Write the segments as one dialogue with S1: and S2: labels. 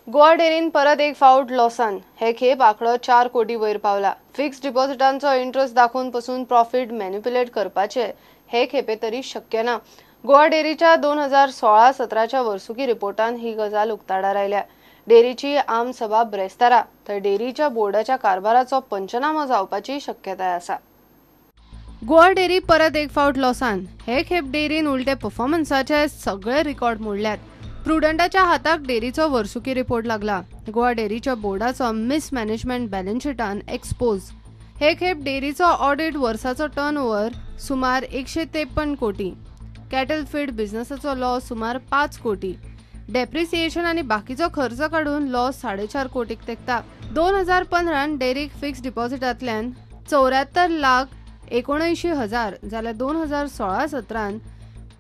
S1: गोवा डेरीन परत एक फावट लॉसान. हे खेप आंकडो 4 कोटी वयर पावला. फिक्स डिपॉझिटांचो इंट्रस्ट दाखोवन पसून प्रॉफिट मॅन्युप्युलेट करपाचे हे खेपे तरी शक्य ना. गोवा डेरीच्या 2016-17च्या वर्सुकी रिपोर्टान ही गजाल उक्ताडार आयल्या. डेरीची आमसभा ब्रेस्तारा तर डेरीच्या बोर्डाच्या कारभाराचो पंचनामो जावपाची शक्यताय आसा. गोवा डेरी परत एक फावट लॉसान. हे खेप डेरीन उलटे परफॉर्मन्साचे सगळे रिकॉर्ड मोडल्यात. प्रुडंटाच्या हाताक डेरीचो वर्सुकी रिपोर्ट लागला. गोवा डेरीच्या बोर्डाचो मिसमॅनेजमेंट बॅलन्स शीटान एक्सपोज. हे खेप डेरीचो ऑडिट वर्साचो टर्न ओव्हर सुमार 153 कोटी, कॅटल फीड बिझनेसाचो लॉस सुमार 5 कोटी, डेप्रिसिएशन आनी बाकीचो खर्च काडून लॉस 4.5 कोटीक तेकता. 2015 डेरीक फिक्स डिपॉझिटांतल्यान 74,79,000 जाल्यार 2016-17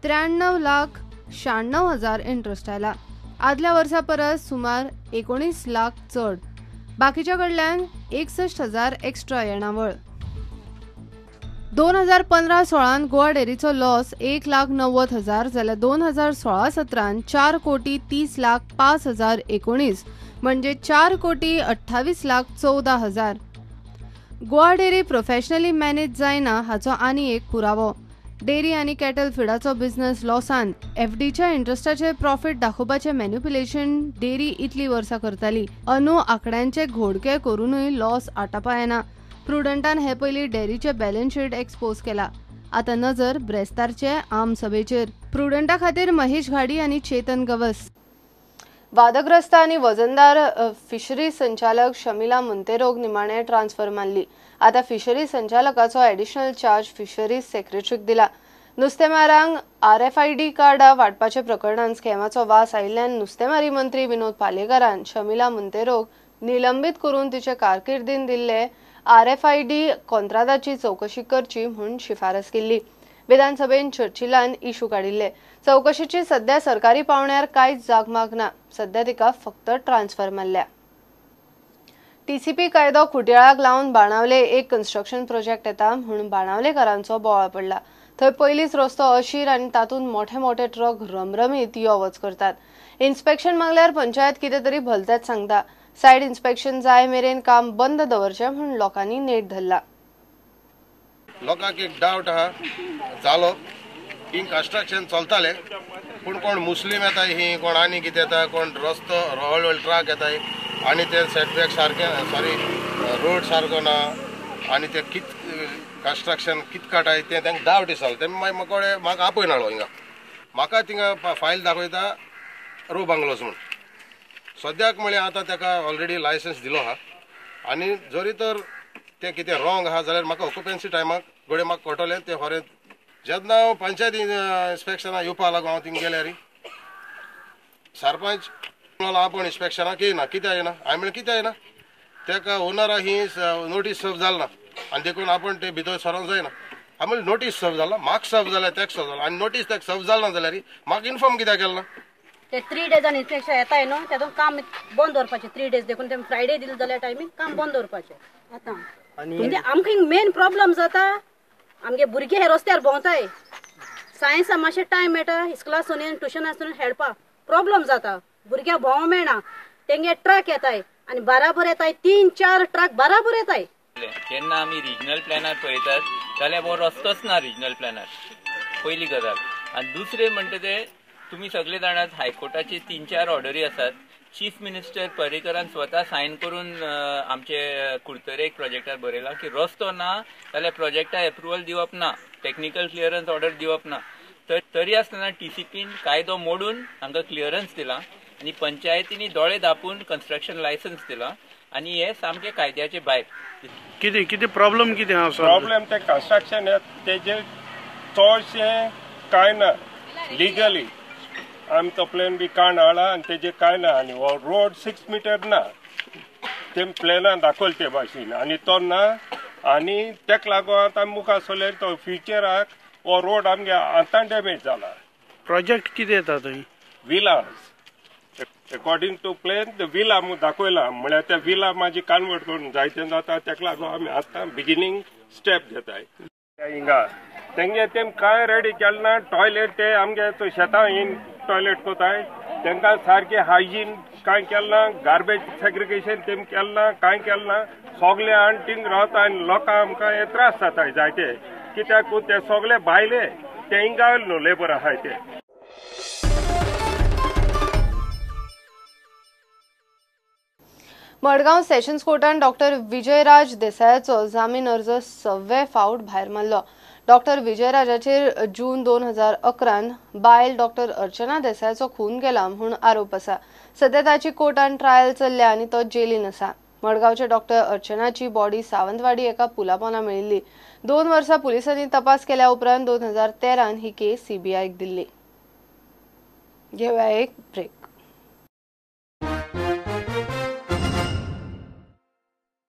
S1: 93,96,000 इंट्रस्ट आयला. आदल्या वर्सा परस सुमार 19 लाख चड. बाकीच्या कडल्यान 61,000 एक्स्ट्रा येणावळ. 2015-16 गोवा डेरीचो लॉस 1,90,000 जाल्यार 2016-17 4,30,05,019 म्हणजे 4,28,14,000. गोवा डेरी प्रोफेशनली मॅनेज जायना हाचो आनी एक पुरावो. डेरी आनी कॅटल फिडाचो बिझनेस लॉसान. एफडीच्या इंट्रस्टाचे प्रॉफिट दाखोवपाचें मॅन्युप्युलेशन डेरी इतली वर्सां करताली. अनू आंकड्यांचे घोडके करूनय लॉस आटापा येना. प्रुडंटान हे पयलीं डेरीचे बॅलन्स शीट एक्सपोज केला. आतां नजर ब्रेस्तारचे आमसभेचेर. प्रुडंटा खातीर महेश घाडी आनी चेतन गवस. वादग्रस्त आनी वजनदार फिशरी संचालक शमिला मुंतेरोक निमाणे ट्रान्सफर मारली. आतां फिशरी संचालकाचो एडिशनल चार्ज फिशरीज सेक्रेटरीक दिला. नुस्तेमारांक RFID कार्डां वांटपाच्या प्रकरणांत स्कॅमाचो वास आयिल्ल्यान नुस्तेमारी मंत्री विनोद पालेकारान शमिला मुंतेरोक निलंबीत करून तिचे कारकिर्दीन दिल्ले RFID कॉन्त्रादाची चवकशी करची म्हूण शिफारस केल्ली. विधानसभेन चर्चिलान इशू काडिल्ले. चवकशीची सध्या सरकारी पावण्यार कांयच जागमाग ना. सध्या तिका फक्त ट्रान्सफर मारल्या. TCP कायदो खुटयाळाक लावन बाणावले एक कन्स्ट्रक्शन प्रोजेक्ट येता म्हूण बाणावलेकारांचो बोवाळ पडला. थंय पयलींच रस्तो अशीर आनी तातूंत मोठे मोठे ट्रक रमरमीत यो वच करतात. इन्स्पेक्शन मागल्यार पंचायत कितें तरी भलतेच सांगता. सायड इन्स्पेक्शन जाय मेरेन काम बंद दवरचें म्हूण लोकांनी नेट धरला.
S2: लोकांक एक डावट आहा जालो ही कन्स्ट्रक्शन चलताले पूण कोण मुस्लीम येता ही कोण आनी कितें येता कोण रस्तो व्हड व्हड ट्रक येताय आनी ते सेटबॅक सारकें सॉरी रोड सारको ना आनी ते कित कन्स्ट्रक्शन कित काटाय तें तांकां डावट दिसलो. ते मागीर म्हाका म्हाका आपयन हाडलो हिंगा. म्हाका थिंगा फायल दाखयता रो बंगलोज म्हूण. सद्याक म्हळ्यार आतां ताका ऑलरेडी लायसन्स दिलो आहा आनी जरी तर तें कितें रॉंग आहा जाल्यार म्हाका ऑक्युपन्सी टायमाक घडये म्हाका कळटलें तें खरें. जेन्ना हांव पंचायत इन्स्पेक्शनाक येवपाक लागो हांव थिंग गेल्यार सरपंच आपूण इन्स्पेक्शनाक येयना. कित्याक येयना? हांवें म्हणलें कित्याक येयना? ताका ओनरा ही नोटीस सर्व जाल ना आनी देखून आपूण ते भितर सरोंक जायना. हांवें म्हणलें नोटीस सर्व जाला, म्हाका सर्व जाल्यार ताका सर्व जाला आनी नोटीस ताका सर्व जाला ना जाल्यार म्हाका इन्फॉर्म कित्याक केलें ना?
S3: ते 3 डेजान इन्स्पेक्शन येताय न्हू तेतून काम बंद दवरपाचें 3 डेज. देखून ते फ्रायडे दिले जाल्यार टायमींग काम बंद दवरपाचें. आतां म्हणजे आमकां मेन प्रॉब्लम जाता आमगे भुरगे हे रस्त्यार भोंवताय. सायन्सा मातशें टायम मेळटा इस्कुला सोन ट्युशना सोन खेळपा प्रॉब्लम जाता. भुरग्यांक भोंवो मेळना. तेंगे ट्रक येताय आनी बराबर येताय 3-4 ट्रक बराबर येताय.
S4: जेन्ना आमी रिजनल प्लॅनार पळयतात जाल्यार हो रस्तोच ना रिजनल प्लॅनार, पयली गजाल. आनी दुसरें म्हणटा ते तुमी सगळे जाणात हायकोर्टाची 3-4 ऑर्डरी आसात. चीफ मिनिस्टर पर्रीकरान स्वता सायन करून आमचे कुडतरे एक प्रोजेक्टार बरयला की रस्तो ना जाल्यार प्रोजेक्टाक एप्रुवल दिवप ना, टेक्निकल क्लियरन्स ऑर्डर दिवप ना. तरी आसतना TCPन कायदो मोडून हांकां क्लियरन्स दिला आनी पंचायतींनी दोळे धापून कन्स्ट्रक्शन लायसन्स दिला आनी हे सामके कायद्याचे भायर.
S5: कितें कितें प्रॉब्लम कितें आसा?
S6: प्रॉब्लम ते कन्स्ट्रक्शन तेजे चडशें कांय ना लिगली. आमी तो प्लॅन बी काण हाडला आनी तेजे कांय ना आनी हो रोड 6 मिटर ना ते प्लॅनान दाखयले ते भाशेन आनी तो ना आनी तेका लागून आतां आमी मुखार सरले तो फ्युचराक हो रोड आमगे आतां डॅमेज जाला.
S5: प्रोजेक्ट कितें येता थंय?
S6: Villas according to plan ते विला दाखयला म्हळ्यार त्या विला मागीर कन्वर्ट करून जायतें जाता. तेका लागून आमी आतां बिगिनींग स्टेप घेताय. हिंगा तेंगे तेम कांय रेडी केलें ना. टॉयलेट ते आमगे शेतां इन टॉयलेट कोताय तांकां सारकें हायजीन कांय केलें ना, गार्बेज सेग्रिगेशन तेम केलें ना, कांय केलें ना. सगळे आनी थिंग रावता आनी लोकांक आमकां हे त्रास जाता जायते, कित्याक ते सगळे भायले ते हिंगा न्हू लेबर आसाय ते.
S1: मडगांव सेशन्स कोर्टान डॉक्टर विजयराज देसायाचो जामीन अर्ज 6वे फावट भायर मारलो. डॉक्टर विजयराजाचेर जून 2011 बायल डॉक्टर अर्चना देसायाचो खून केला म्हूण आरोप आसा. सध्या ताची कोर्टान ट्रायल चल्ल्या आनी तो जेलीन आसा. मडगांवचे डॉक्टर अर्चनाची बॉडी सावंतवाडी एका पुलापोना मेळिल्ली. 2 वर्सां पुलिसांनी तपास केल्या उपरांत 2013 ही केस सीबीआयक दिल्ली. घेवया एक ब्रेक.